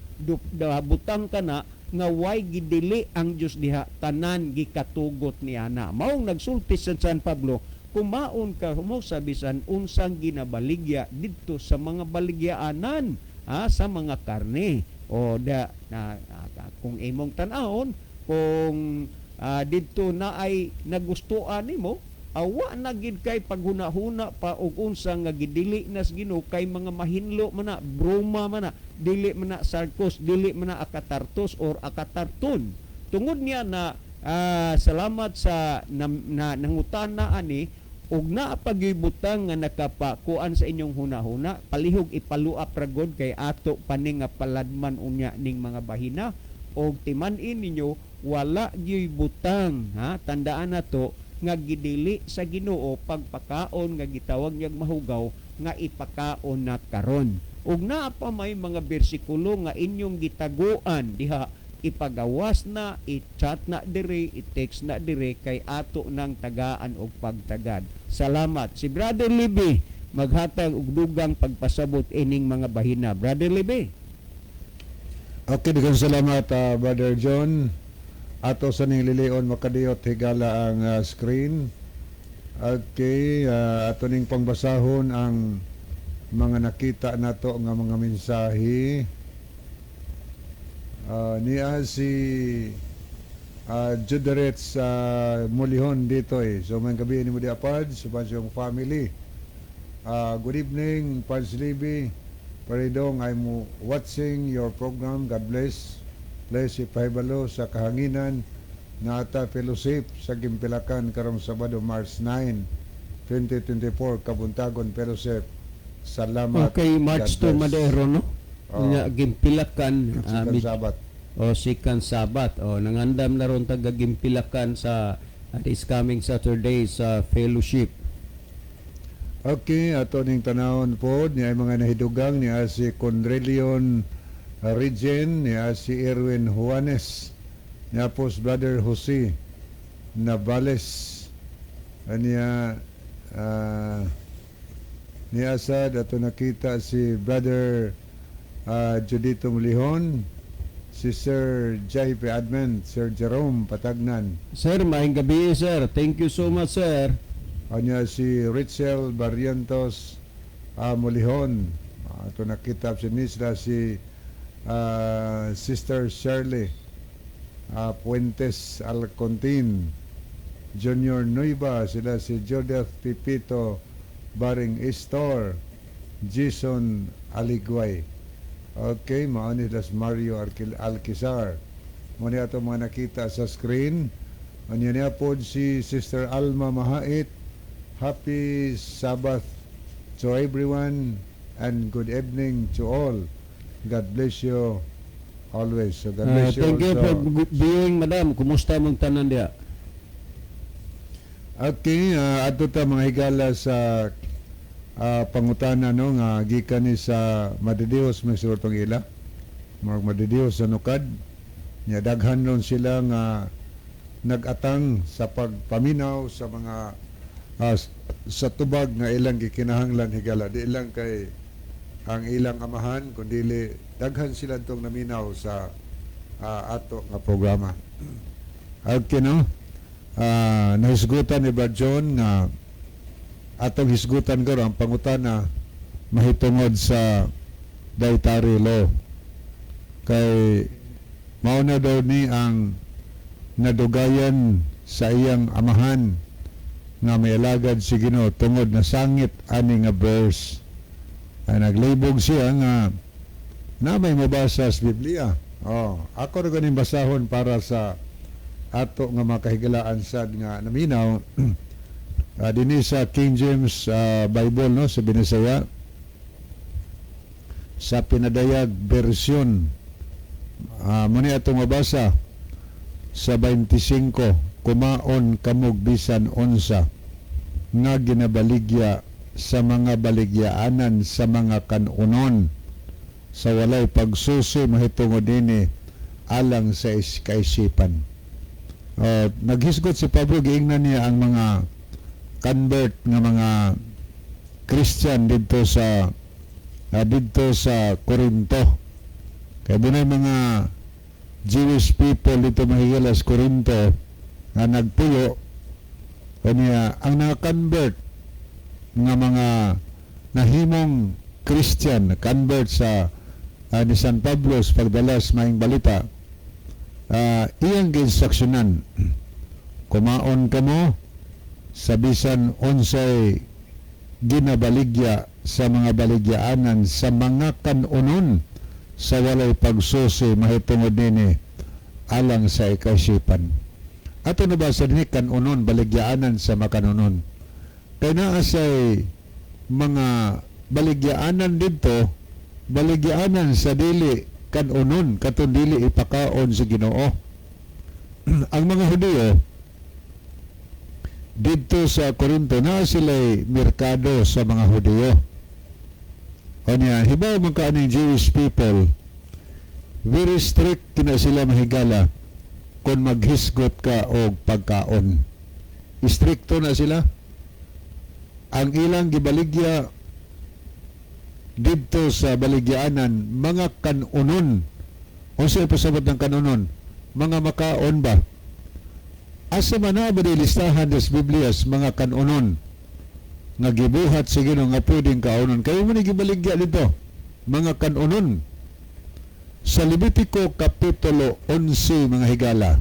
butang kana nga way gidili ang Dios diha, tanan gikatugot niya na. Maong nagsulti sa San Pablo, kumaon ka mo sa bisan unsang ginabaligya didto sa mga baligyaanan, ha, sa mga karne o da na, na, kung imong tan-awon kung didto na ay nagustuan nimo, awa na gid kay paghuna-huna pa og unsa nga gidili nas Ginoo, kay mga mahinlo man na, bruma man na, dili man na sarkos, dili man na akatartos or akatarton. Tungod niya na salamat sa na nangutana ani og naa pa gyuy butang nga nakapakuan sa inyong hunahuna, palihog ipaluap ra gud kay ato pa ni nga paladman unya ning mga bahina og timan-in ninyo wala gyuy butang, ha? Tandaan nato nga gidili sa Ginoo pagpakaon nga gitawag niyag mahugaw nga ipakaon na karon. Ug naa pa may mga bersikulo nga inyong gitaguan diha, ipagawas na, i-chat na diri, i-text na diri kay ato nang tagaan og pagtagad. Salamat. Si Brother Libby maghatag og dugang pagpasabot ining mga bahina. Brother Libby. Okay, daghang salamat, Brother John. Ato sa ning lilion makadiyot, higala, ang screen. Okay, ato ning pangbasahon ang mga nakita nato nga mga mensahe. Niya si Juderets sa Mulihon dito eh. So may gabi ni mo di apad sa yung family. Good evening, Pads Libby. Paridong, I'm watching your program. God bless. Bless si Pahibalo sa kahanginan na ata fellowship sa Gimpilakan karong Sabado, March 9, 2024, Kabuntagon Fellowship. Salamat. Okay, March God 2 bless. Madero, no? Oo. Nya Gimpilakan Second Sabat. O second Sabat. O nangandam na ron taga Gimpilakan sa this coming Saturday sa fellowship. Okay, ato ning tanawon po niya ay mga nahidugang niya si Condrelion Regen, niya si Erwin Juanes, niya po si Brother Jose Navales, niya niya sad ato nakita si Brother Judito Mulihon, si Sir J.P. Adment, Sir Jerome Patagnan. Sir, maayong gabi, sir. Thank you so much, sir. Anya si Richel Barrientos Mulihon. Ato nakita si Nisla si Sister Shirley Puentes Alcontin, Junior Nuiva, sila si Judith Pipito Baring Istor, Jason Aligway. Okay, mao ni sila si Mario Alquizar. Mo ni ato mga nakita sa screen. Anya niya po si Sister Alma Mahait. Happy Sabbath to everyone and good evening to all. God bless you always. So God bless you Thank you also. For being, madam. Kumusta mong tanan diya? Okay, adto ta, mga higala, sa pangutana, no, nga gikan ni sa Madidihos may tong ila. Mga Madidihos sa Nukad. Nya daghan ron sila nga nag-atang sa pagpaminaw sa mga sa tubag nga ilang gikinahanglan, higala. Di lang kay ang ilang amahan kundi daghan sila tong naminaw sa ato nga programa. Okay, no? Nahisgutan ni Brad John nga atong hisgutan karon ang pangutana mahitungod sa dietary law kay Mao na daw ni ang nadugayan sa iyang amahan nga may alagad si Ginoo tungod na sangit ani nga verse. Ay naglibog siya nga na may mabasa sa Biblia. Oh, ako ra ganing basahon para sa ato nga makahigalaan sad nga naminaw dinhi sa King James Bible, no, sa Binisaya, sa pinadayag version. Mao ni atong mabasa sa 25: "Kumaon kamog bisan unsa nga ginabaligya sa mga baligyaanan sa mga kanunon sa walay pagsusi mahitungod dinhi alang sa kaisipan." Naghisgot si Pablo, giingnan niya ang mga convert nga mga Christian didto sa Corinto. Kay dunay mga Jewish people dito, mahigala, sa Corinto nga nagpuyo. Kanya ang naka-convert nga mga nahimong Christian, convert sa ni San Pablo sa pagdala sa maayong balita, iyang giinstruksyonan, "Kumaon kamo sa bisan unsay ginabaligya sa mga baligyaanan sa mga kanunon sa walay pagsusi mahitungod nini alang sa ikaisipan." Ato nabasa dinhi, kanunon, baligyaanan sa makanunon. Kay naa say mga baligyaanan dito, baligyaanan sa dili kanunon, katong dili ipakaon sa Ginoo. Ang mga Hudiyo didto sa Corinto, na sila'y merkado sa mga Hudiyo. O niya, hibaw man ka aning Jewish people, very strict kina sila, mahigala, kung maghisgot ka og pagkaon. Strikto na sila. Ang ilang gibaligya didto sa baligyaanan, mga kanunon. Unsa ipasabot ng kanunon? Mga makaon ba? Asa man na ba di listahan des Biblias mga kanunon nga gibuhat sa Ginoo nga pwedeng kaonon? Kayo mo ni gibaligya dito mga kanunon. Sa Levitico Kapitulo 11, mga higala,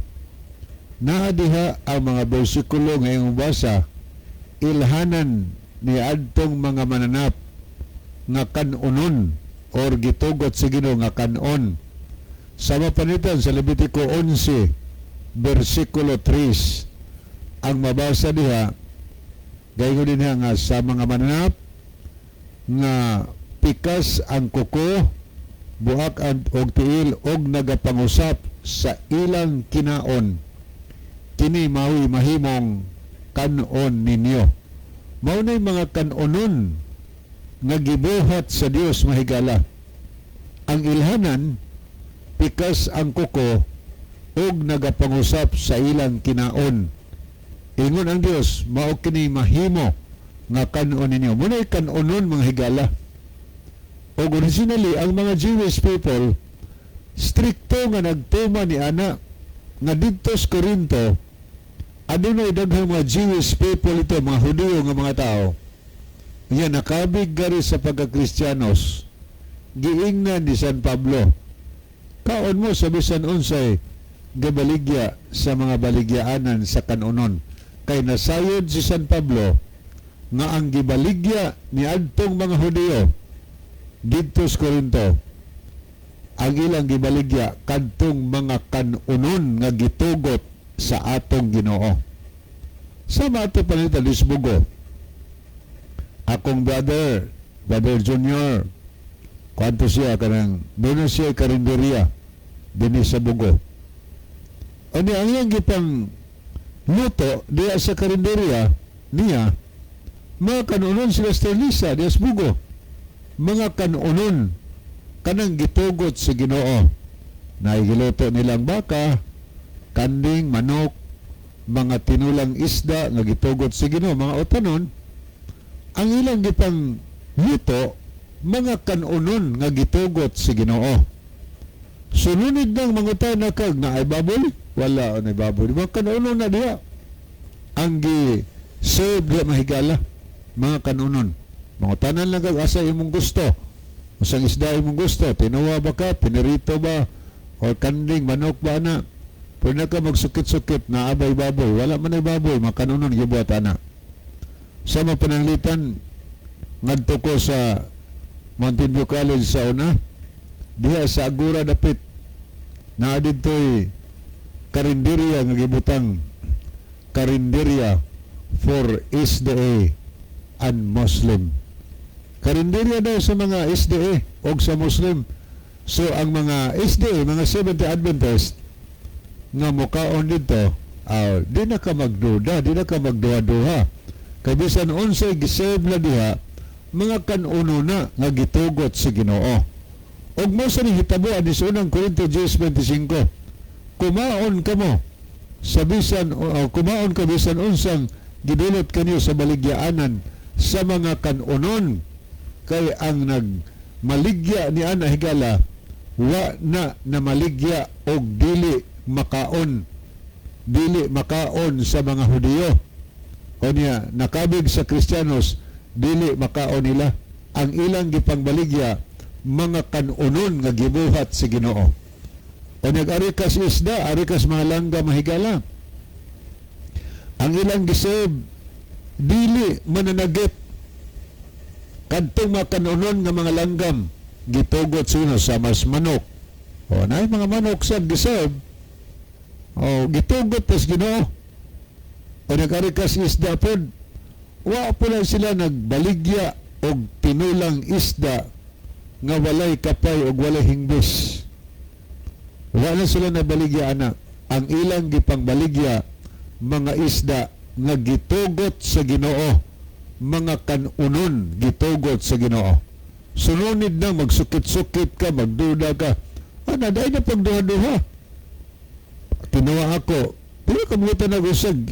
naa diha ang mga bersikulo nga imong basa, ilhanan ni adtong mga mananap nga kanunon or gitugot sa Ginoo nga kanon. Sa mapanitan sa Levitico 11 bersikulo 3, ang mabasa diha, gayon din nga sa mga mananap nga pikas ang kuko, buak ang og tiil og nagapangusap sa ilang kinaon, kini mao'y mahimong kanon ninyo. Mao na'y mga kanonon nga gibuhat sa Dios, mahigala. Ang ilhanan, pikas ang kuko ug nagapangusap sa ilang kinaon, ingon ang Dios, mao kini mahimo nga kanon ninyo. Mao na'y kanonon, mga higala. Ug originally ang mga Jewish people, strikto nga nagtuma ni ana nga didto sa Corinto adunay daghang mga Jewish people ito, mga Hudiyo nga mga tao. Yan nakabig gari sa pagkakristiyanos. Giingnan ni San Pablo, "Kaon mo sa bisan unsay gabaligya sa mga baligyaanan sa kanonon." Kay nasayod si San Pablo nga ang gibaligya ni adtong mga Hudiyo didto sa Corinto, ang ilang gibaligya kadtong mga kanunon nga gitugot sa atong Ginoo. Sama ato panita Lisbugo. Akong brother, Brother Junior, kuanto siya kanang doon siya karinderya dinhi sa Bugo. Ani ang iyang gipang luto diya sa karinderya niya, mga kanunon sila Sterlisa diya sa Bugo. Mga kanunon kanang gitugot sa Ginoo. Naigiluto nilang baka, kanding, manok, mga tinulang isda nga gitugot sa Ginoo, mga utanon. Ang ilang gipang luto, mga kanunon nga gitugot sa Ginoo. Sununid nang mangutana kag naay baboy, wala na baboy. Mga kanunon na diya. Ang gi serve diya, mahigala, mga kanunon. Mangutanan lang kag asa imong gusto. Usang isda imong gusto, tinuwa ba ka, pinirito ba, Or kanding, manok ba na. Pwede na ka magsukit-sukit na abay baboy. Wala man ay baboy, makanunon gibuhat ana. Sa mapananglitan, ngadto ko sa Mountain View College sa una, diha sa Agora dapit, naa didto'y karinderya nga gibutang "Karinderya for SDA and Muslim." Karinderya daw sa mga SDA o sa Muslim. So ang mga SDA, mga Seventh-day Adventist nga mukaon dito, di na ka magduda, di na ka magduha-duha. Kay bisan unsay giserve na diha, mga kanuno na nga gitugot sa Ginoo. Og mao sa ni hitabo ani sa Unang Korinto 10:25. Kumaon kamo sa bisan o kumaon ka bisan unsang gidulot kanyo sa baligyaanan sa mga kanunon, kay ang nagmaligya ni ana, higala, wa na namaligya og dili makaon, dili makaon sa mga Hudiyo. Unya nakabig sa Kristiyanos, dili makaon nila. Ang ilang gipangbaligya, mga kanunon nga gibuhat sa Ginoo. O nag-ari kas isda, ari kas mga langga, mahigala, ang ilang giserve dili mananagit kadtong mga kanunon nga mga langgam gitugot sa Ginoo, sa mas manok. O naay mga manok sa giserve o gitugot tas Ginoo. O nag-ari kas isda pod, wa po lang sila nagbaligya og tinulang isda nga walay kapay og walay hingbis. Wala sila nabaligya ana. Ang ilang gipangbaligya, mga isda nga gitugot sa Ginoo, mga kanunon gitugot sa Ginoo. Sununid na magsukit-sukit ka, magduda ka. Ana, dahil na pagduha-duha. Tinuwa ako, pero kamutan na usag,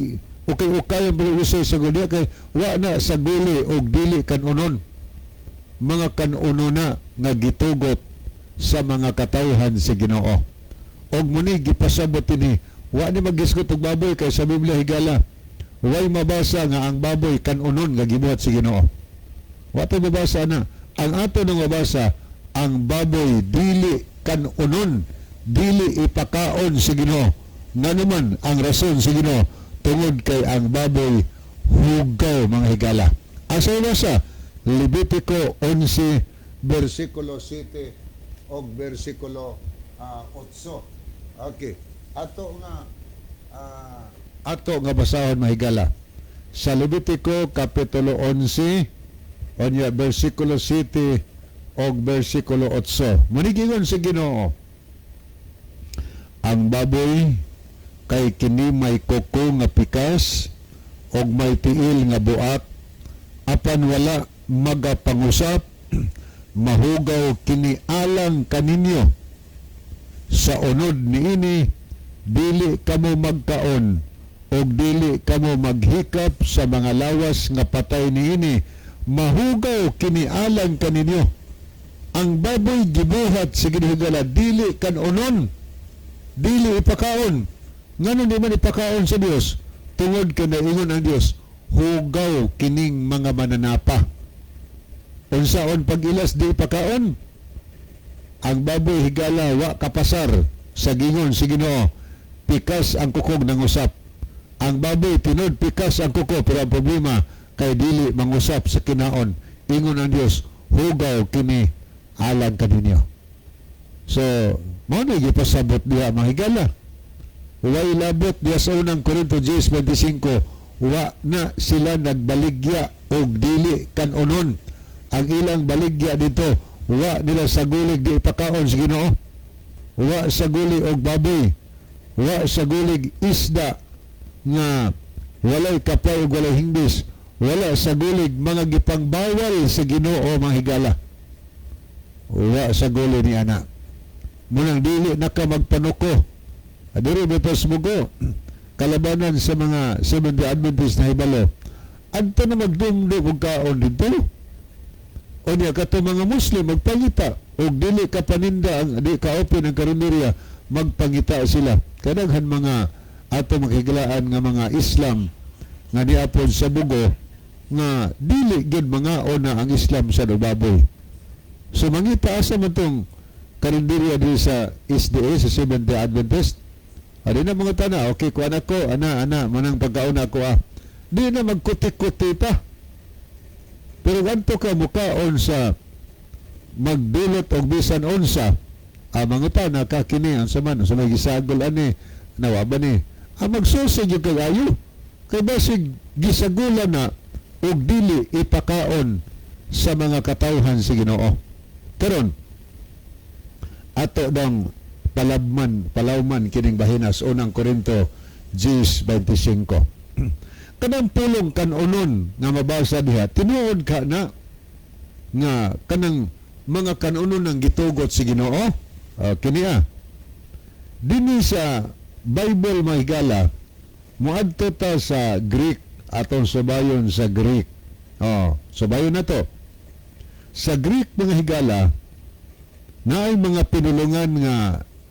ukay-ukay ang usay sa guli, kay wa na sa guli og dili kanunon. Mga kanuno na nga gitugot sa mga katawhan sa Ginoo. Og muni gipasabot ini, wa ni magisgot og baboy kay sa Biblia, higala, way mabasa nga ang baboy kanunon nga gibuhat sa Ginoo. Wa tay mabasa na. Ang ato nang mabasa, ang baboy dili kanunon, dili ipakaon sa Ginoo. Nga naman ang rason sa Ginoo, tungod kay ang baboy hugaw, mga higala. Asa basa? Levitico 11 versikulo 7 og versikulo 8. Okay. Ato nga basahon, mahigala. Sa Levitico kapitulo 11 onya versikulo 7 og versikulo 8. Munigingon sa Ginoo, "Ang baboy kay kini may kuko nga pikas og may tiil nga buak, apan wala magapangusap, mahugaw kini alang kaninyo. Sa unod niini dili kamo magkaon og dili kamo maghikap sa mga lawas nga patay niini. Mahugaw kini alang kaninyo." Ang baboy gibuhat sa Ginoo dili kanunon, dili ipakaon. Ngano di man ipakaon sa Dios? Tungod kay naingon ang Dios, hugaw kining mga mananapa. Unsaon pag-ilas di ipakaon? Ang baboy, higala, wa kapasar sa gingon si Ginoo, pikas ang kukog ng usap. Ang baboy tinud pikas ang kuko, pero ang problema kay dili mangusap sa kinaon. Ingon ang Dios, hugaw kini alang kaninyo. So mao na gipasabot diha, mahigala. Way labot diha sa Unang Korinto 10:25. Wa na sila nagbaligya og dili kanunon. Ang ilang baligya dito, wa nila sa gulig di ipakaon sa Ginoo, wa sa guli og baboy, wa sa gulig isda nga walay kapay ug walay hingbis, wala sa gulig mga gipangbawal sa Ginoo, mga higala. Wa sa guli ni ana. Munang dili na ka magpanuko. Diri betos mugo kalabanan sa mga Seventh-day Adventist na hibalo adto na magdumdum og kaon dito. O niya kato mga Muslim magpangita og dili ka paninda ang di ka open ang karinderya, magpangita sila. Kadaghan mga ato makigilaan nga mga Islam nga niapod sa Bugo nga dili gyud mga ona ang Islam sa baboy. So mangita asa man tong Karinderya diri sa SDA, sa Seventh Day Adventist. Adi na mga tana, "Okay, kuha na ko, ana, ana, manang pagkaon ako ah." Di na magkuti-kuti pa. Pero ganto ka mukaon sa magdulot og bisan unsa, ah, mangutana ka kini ang saman sa may gisagol ani, nawa ba ni? Ah, magsusi gyud kag ayo. Kay basig gisagulan na og dili ipakaon sa mga katawhan sa Ginoo. Karon, ato dong palabman, palawman kining bahinas Unang Korinto 10:25. Kanang pulong kanunon nga mabasa diha, tinuod ka na nga kanang mga kanunon ng gitugot si Ginoo? Kini ah. Dinhi sa Bible, mga higala, muadto ta sa Greek, atong subayon sa Greek. Oh, subayon na to. Sa Greek, mga higala, naay mga pinulungan nga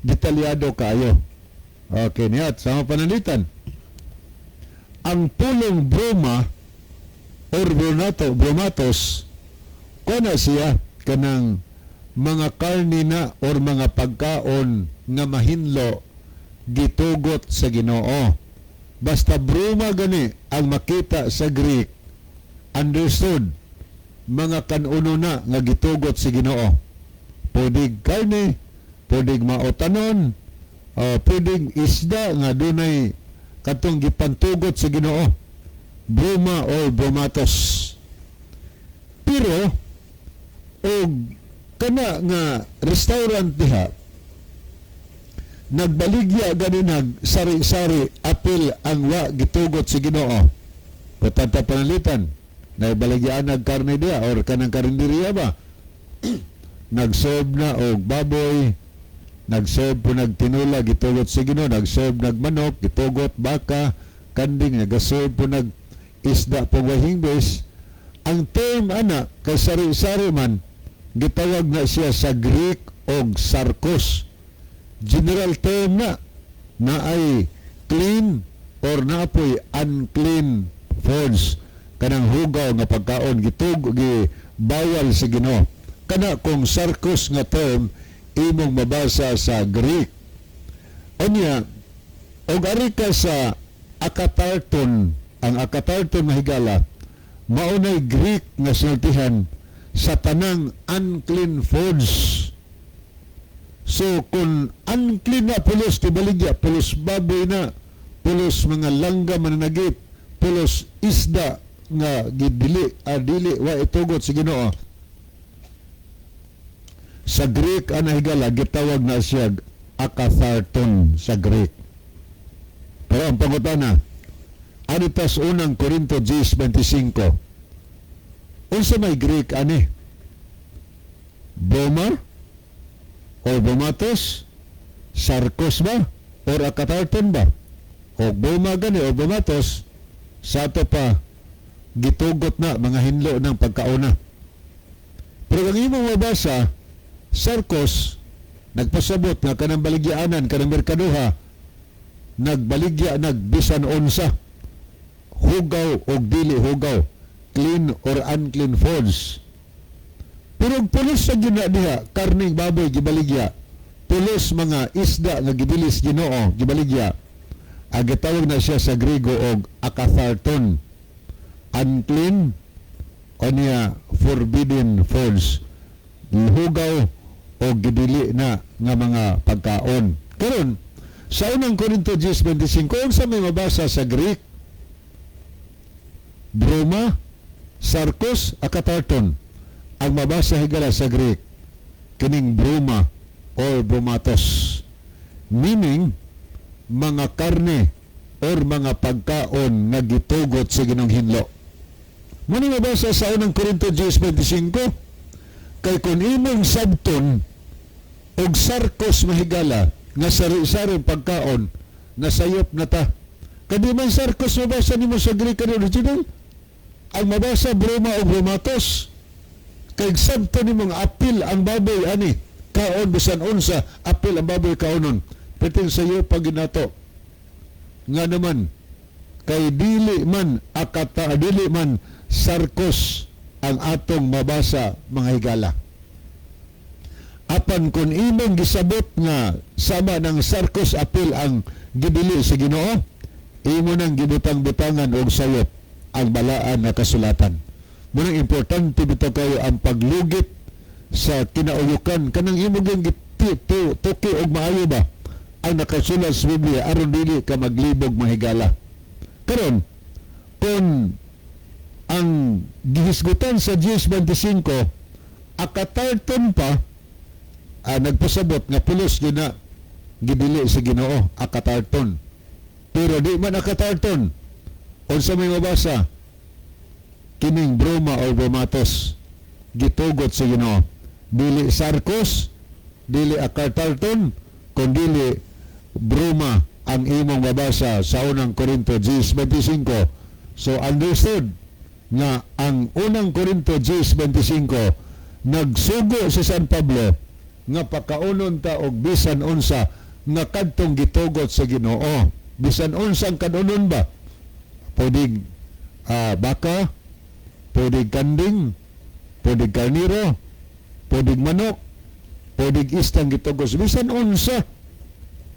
detalyado kaayo. Okay, niya, sa mga pananglitan. Ang pulong broma or bronato, bromatos, kuna siya kanang mga karne na or mga pagkaon nga mahinlo gitugot sa Ginoo. Basta broma gani ang makita sa Greek, understood, mga kanuno na nga gitugot sa Ginoo. Pwedeng karne, pwedeng maotanon, pwedeng isda nga dunay katong gipantugot sa Ginoo. Broma or bromatos. Pero og kana nga restaurant diha nagbaligya gani nag sari-sari apil ang wa gitugot sa Ginoo. Patanta panalitan, naibaligyaan nag karne diha or kanang karinderya ba? Nag-serve na og baboy, nag-serve po nagtinula, gitugot sa Ginoo, nag-serve nagmanok, gitugot baka, kanding, nag-serve po nag isda po wahingbes. Ang term ana kay sari-sari man, gitawag na siya sa Greek og sarkos. General term na na ay clean or naapoy unclean foods, kanang hugaw nga pagkaon gitug gi bawal sa Ginoo. Kana kung sarkos nga term imong mabasa sa Greek. Unya og ari ka sa akatarton, ang akatarton, mahigala, maunay Greek nga sultihan sa tanang unclean foods. So kung unclean na pulos tibaligya, pulos baboy na, pulos mga langga mananagit, pulos isda nga gidili, dili wa itugot sa Ginoo. Sa Greek ana, higala, gitawag na siya akatharton sa Greek. Pero ang pangutana, ani sa Unang Korinto 10:25. Unsa may Greek ani? Broma or bromatos? Sarkos ba? Or akatarton ba? O broma gani o bromatos, sa ato pa gitugot na mga hinlo ng pagkauna. Pero ang imong mabasa, sarkos, nagpasabot nga kanang baligyaanan, kanang merkaduha, nagbaligya nagbisan unsa, hugaw o dili hugaw, clean or unclean foods. Pero pulos sa gina diha, karning baboy gibaligya, pulos mga isda nga gidilis Ginoo gibaligya, ang gitawag na siya sa Griego og akatharton, unclean o niya forbidden foods, hugaw o gidili na nga mga pagkaon. Karon, sa Unang Korinto 10:25, unsa may mabasa sa Greek? Broma, sarkos, akatarton. Ang mabasa, higala, sa Greek, kining broma or bromatos. Meaning, mga karne or mga pagkaon nga gitugot sa Ginoong hinlo. Muna mabasa sa Unang Korinto 10:25, kay kung imong sabton og sarkos, mahigala, nga sari-sari pagkaon, nasayop na ta. Kadi man sarkos mabasa nimo sa Greek and original, ang mabasa broma o bromatos. Kay sabto nimo nga apil ang baboy ani, kaon bisan unsa, apil ang baboy kaonon. Perting sayo pag ginato. Nga naman, kay dili man akata, dili man sarkos ang atong mabasa, mga higala. Apan kung imong gisabot nga sama ng sarkos apil ang gidili sa Ginoo, imo nang gibutang-butangan og sayop ang balaan nga kasulatan. Munang importante bitaw kayo ang paglugit sa kinauyukan kanang imo gyud tuki og maayo ba ang nakasulat sa Biblia aron dili ka maglibog, mahigala. Karon, kung ang gihisgutan sa 10:25 akatarton pa, nagpasabot nga pulos din na gidili sa Ginoo akatarton, pero di man akatarton, unsa may mabasa? Kining broma or bromatos gitugot sa Ginoo, dili sarkos, dili akatarton, kun dili broma ang imong mabasa sa Unang Korinto 10:25. So understood nga ang Unang Korinto 10:25 nagsugo si San Pablo nga pakaunon ta og bisan unsa nga kadtong gitugot sa Ginoo, bisan unsang kanunon ba, pwedeng baka, pwedeng kanding, pwedeng karniro, pwedeng manok, pwedeng istang gitugos, bisan unsa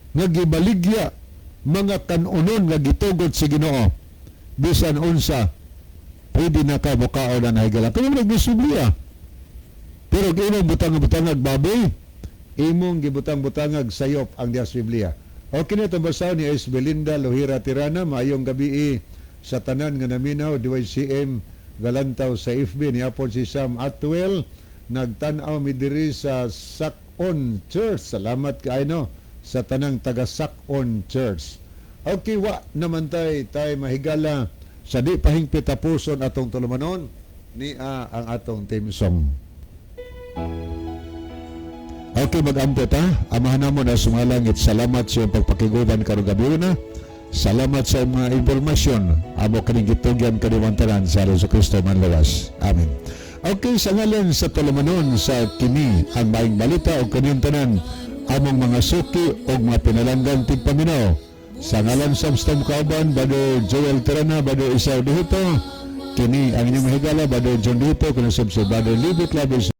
nga gibaligya mga kanunon nga gitugot sa Ginoo, bisan unsa pwede na ka mukaon na, higala. Kaya mo nagbisublia, pero kung imong butang-butangag baboy, imong gibutang-butangag sayop ang Diyos Biblia. Okay na itong basahon ni S. Belinda Lohira Tirana. Maayong gabi sa tanan nga naminaw DYCM Galantaw sa FB ni Apon si Sam Atwell, nagtan-aw mi diri sa Sakon Church. Salamat kay no sa tanang taga Sakon Church. Okay, wa naman tay mahigala sa di pahingpit tapuson atong tulumanon ni ang atong theme song. Okay, mag-ampo ta. Amahan namo na sumalangit, salamat sa iyong pagpakiguban karong gabi na. Salamat sa mga impormasyon. Amo kaning gitugyan kanimuang tanan sa Jesu Kristo manlawas. Amen. Okay, sa ngalan sa tulumanon sa kini ang maayong balita o kaniyong tanan among mga suki o mga pinalanggang tigpaminaw. Sa ngalan sa Amstom Kauban, Brother Joel Tirana, Brother Isao Dihito, kini ang inyong mahigala, Brother John Dihito, kunasab si Brother Libby Clavis.